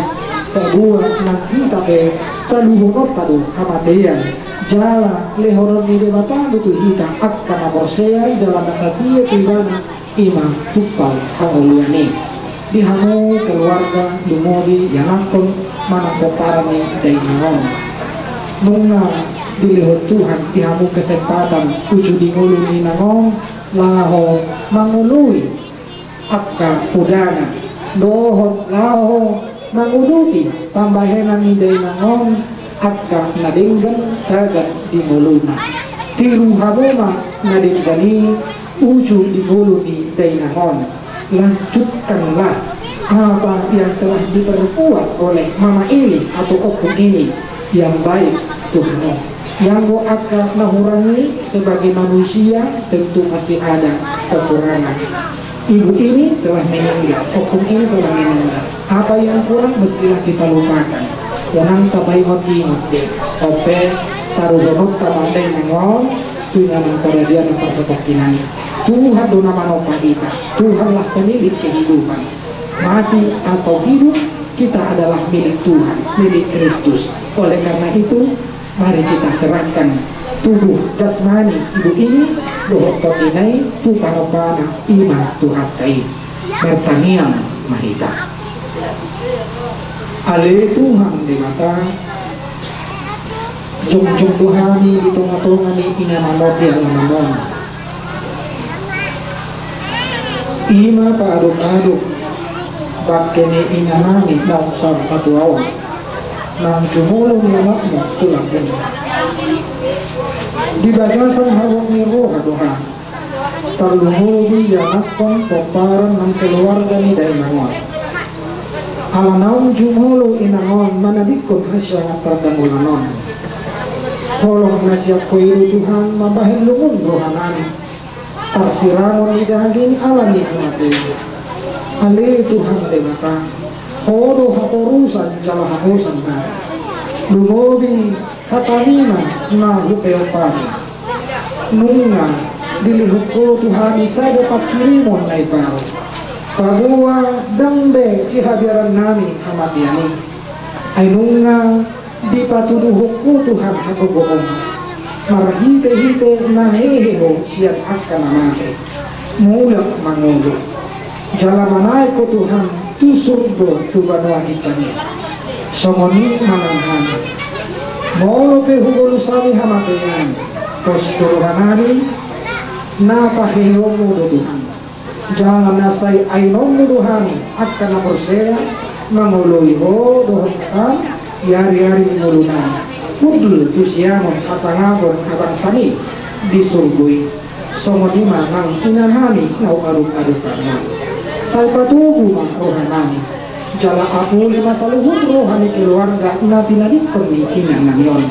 paboa nang hita pe taluhononta do hamatean, jala lehonon ni Debata do tu hita angka na porsea jala na satia tu ibana, i ma tumpal hangoluan i. Di hamu keluarga, lumobi ianakhon manang pomparan ni dainang on, nunga dilehon Tuhan di hamu kesempatan uju di ngolu ni inang on laho mangoloi angka podana dohot laho manguduti pambahenan ni dainang on angka na denggan tagan di ngoluna. Tiru hamu ma na denggan i uju di ngolu ni dainang on. Lanjutkanlah apa yang telah diperbuat oleh mama ini atau opung ini yang baik, Tuhan. Ianggo angka na hurang i, sebagai manusia tentu pasti ada kekurangan. Ibu ini telah meninggal, opung ini telah meninggal. Apa yang kurang mestilah kita lupakan. Unang tapaingot-ingot be. On pe taruhononta ma dainang on tu inganan paradianan parsatongkinan i. Tuhan do na manompa hita. Tuhanlah pemilik kehidupan. Mati atau hidup, kita adalah milik Tuhan, milik Kristus. Oleh karena itu, mari kita serahkan tubuh jasmani ibu ini dohot tondina i tu panompana, i ma Tuhanta i. Martangiang ma hita. Ale Tuhan Debata, jongjong do hami di tongatonga ni inganan on di alaman on. I ma paadopadop Bangke ni inanami naung saur matua on, naung jumolo ni anakmu tu lambungmu. Di bagasan habot ni roha do hami tarlumobi ianakhon pomparan nang keluarga ni dainang on. Ala naung jumolo inang on manadingkon hasiangan pardamulan on, holong na sian Ho i do Tuhan mambahen lungun rohanami, parsirangon ni daging ala ni hamatean. Ale Tuhan Debata, Ho do haporusan jala haposan nami. Lumobi hatami ma na hupeop hami. Nunga dilehon Ho tu hami sada panghirimon na imbaru, paboa ndang be sihabiaran nami hamatean i. Ai nunga dipatuduhon Ho Tuhan hagogoonmu marhitehite na hehe Ho sian angka na mate, mulak mangolu, jala manaek Ho Tuhan tu surgo tu banua ginjang i. Songon i ma nang hami, molo pe hubolus hami hamatean, pos do rohanami na paheheonmu do Tuhan. Jala na sai ainonmu do hami angka na porsea mangoloi Ho dohot hami di ariari ni ngolunami, hundul tu siamun hasangapon habangsami di surgo i. Songon i ma nang inanami na huadop-adop hami on. Sai patogu ma rohanami, jala apuli ma saluhut roha ni keluarga na tinadingkon ni inanami on.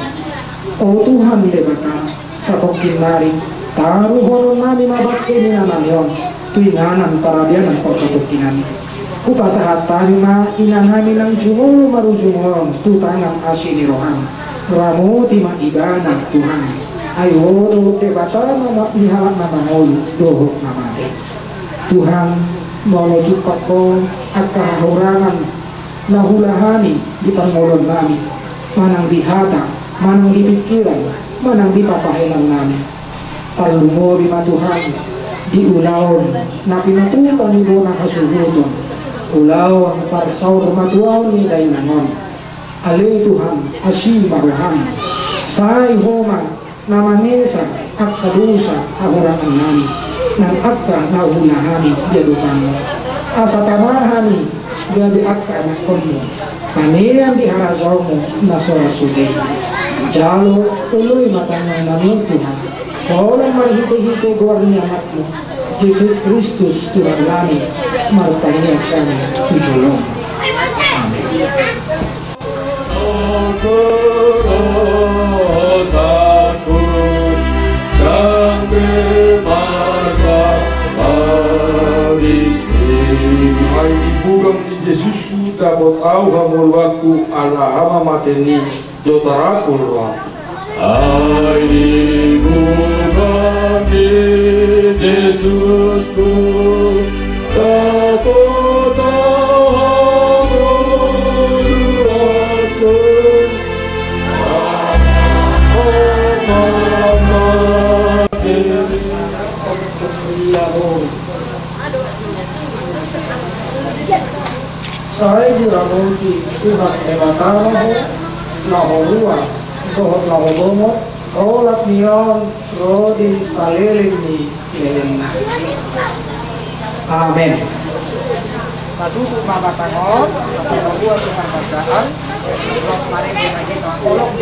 O Tuhan Debata, satongkin nari taruhononnami ma bangke ni inanami on tu inganan paradianan parsatongkinan. Hupasahat hami ma inanami naung jumolo marujung on tu tangan asi ni roham, ramoti ma ibana Tuhan. Ai Ho do Debata na ma-, ni halak na mangolu dohot na mate. Tuhan, molo jumpang Ho angka hahurangan na huula hami di parngoluonnami, manang di hata, manang di pingkiran, manang di parbahenannami, tarlumobi ma Tuhan di ulaon na pinatupa ni bona hasuhuton, ulaon parsaurmatuaon ni dainang on. Ale Tuhan, asi ma roham, sai Ho ma na mangesa angka dosa hahurangannami nang angka na huula hami di adopanmu. Asa tama hami gabe angka anakkonmu, panean di harajaonmu na so ra sude. Jalo oloi ma tangiangnami on Tuhan, holan marhitehite goar ni Anakmu Jesus Kristus Tuhannami, martangiang hami tu jolom. Amin. Ai dibugang ni Jesus dapot ahu hangoluanku, ala hamamate ni i do tarapul rohangku. Ai dibugang ni Jesus tu dapot ahu hangoluanku, ala hamamate ni i. Sai diramoti Tuhan Debata ma ho, na ho rua dohot na ho bongot, olat ni on ro di saleleng ni lelengna. Amen. Patutup ma batang on, asa na ua tu parbacaan. Holong.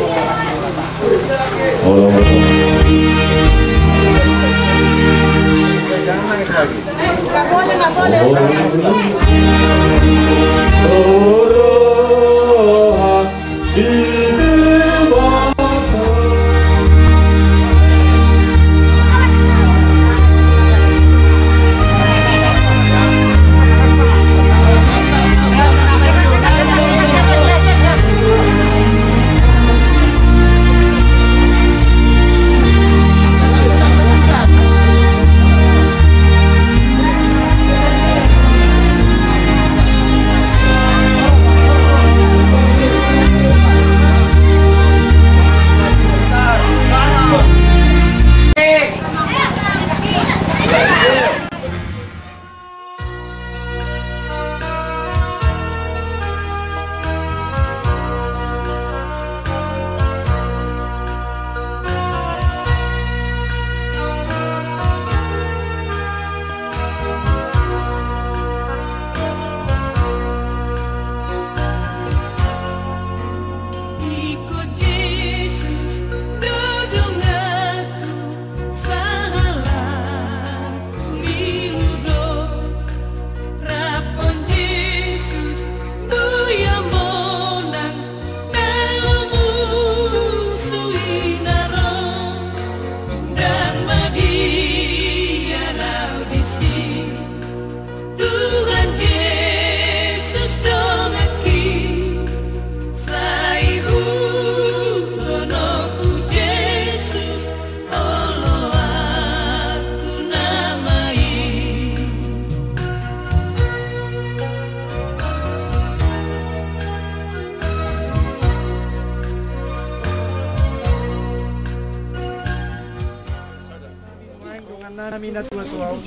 Nami na tuatua on,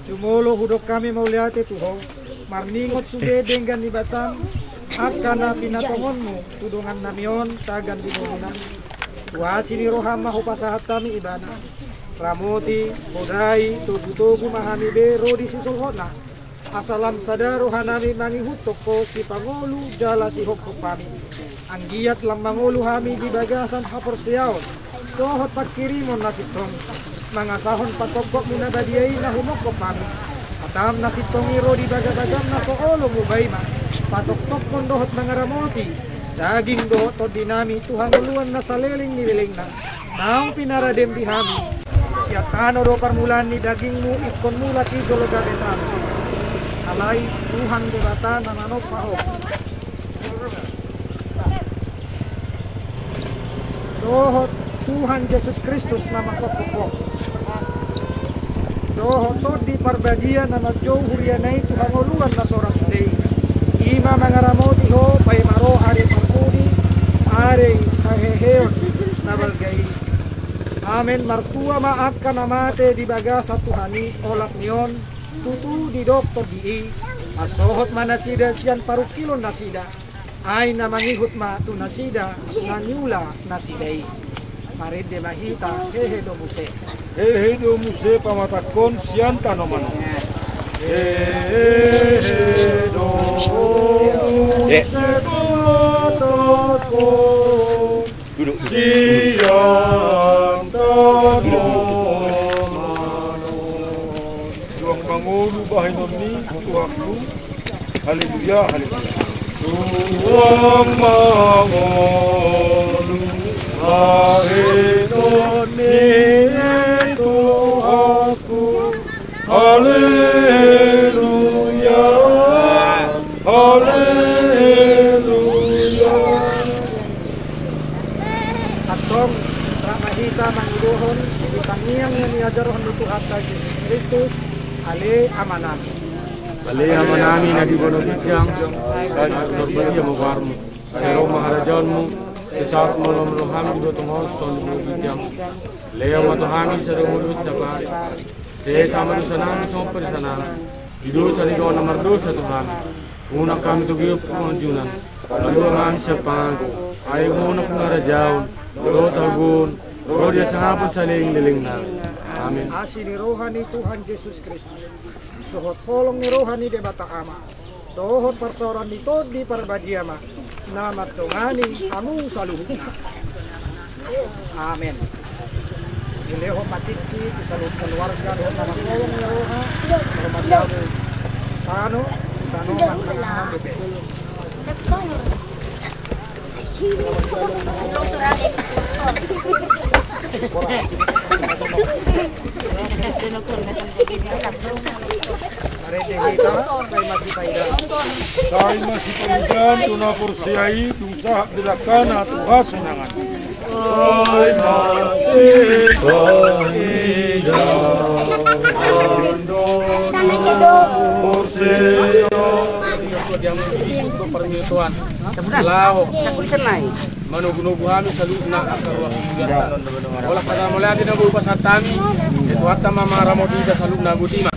jumolo hudok hami mauliate tu Ho, marningot sude denggan ni basam, angka na pinatongonmu tu dongannami on tagan di ngoluna. Tu asi ni roham ma hupasahat hami ibana. Ramoti, podai, togutogu ma hami be ro di sisolhotna. Asa lam sada rohanami mangihuthon Ho sipangolu jala sihophop hami. Anggiat lam mangolu hami di bagasan haporseaon dohot panghirimon na sintong, mangasahon pangkophopmu na badia i na humophop hami. Hatam na sintong i ro di bagabagam na so olo mubai ma patoktokhon dohot mangaramoti daging dohot tondinami tu hangoluan na saleleng ni lelengna. Naung pinaradem di hami. Sian tano do parmulaan ni dagingmu, ingkon mulak i jolo gabe tano. Alai Tuhan Debata na manompa ho. Dohot Tuhan Jesus Kristus na mangkophop ho. Dohot Tondi Parbadia na manjou huriana i tu hangoluan na so ra sude i. I ma mangaramoti ho, paima ro ari parpudi, ari haheheon na balga i. Amen. Martua ma angka na mate di bagasan Tuhan i, olat ni on, tutu didok Tondi i, mansohot ma nasida sian parungkilon nasida. Ai na mangihut ma tu nasida na niula nasida i. Marende ma hita, hehe do muse. Hehe do muse pamatangkon sian tanoman on. Hehe do muse pamatangkon sian tanoman on. Tuang mangolu bahenonmi, Tuanku. Haleluya, haleluya. Tuang mangolu bahenonmi, Tuanku. Haleluya, haleluya. Antong, rap ma hita mangidohon di tangiang na niajarhon ni Tuhanta Jesus Kristus, Ale Amanami. Ale Amanami na di banua ginjang, sai pinarbadia ma goarmu. Sai ro ma harajaonmu, sai saut ma lomo ni roham di banua tonga on songon na di banua ginjang. Lehon ma tu hami sadari on sadari on. Sesa ma dosanami songon panesanami di dosa ni dongan na mardosa tu hami. Unang hami togihon tu pangunjunan. Palua ma hami sian pangago. Ai Ho do nampuna harajaon, dohot hagogoon, dohot hasangapon saleleng ni lelengna. Amen. Asi ni roha ni Tuhan Jesus Kristus, dohot holong ni roha ni Debata Ama, dohot parsaoran ni Tondi Parbadia ma na mandongani hamu saluhutna. Amen. Dilehon ma tingki tu saluhut keluarga dohot na mangholong ni roha, hormati hamu. Tano, tano, tano. Sai masipaidaan tu na porsea i, dung sahat di langkana tu hasonangan. Sai masipaidaan tu na porsea i. Laho manogunogu hami saluhutna angka ruas. Olat hata na mauliate na boi hupasahat hami, Tuhanta ma mangaramoti hita saluhutna. Boti ma.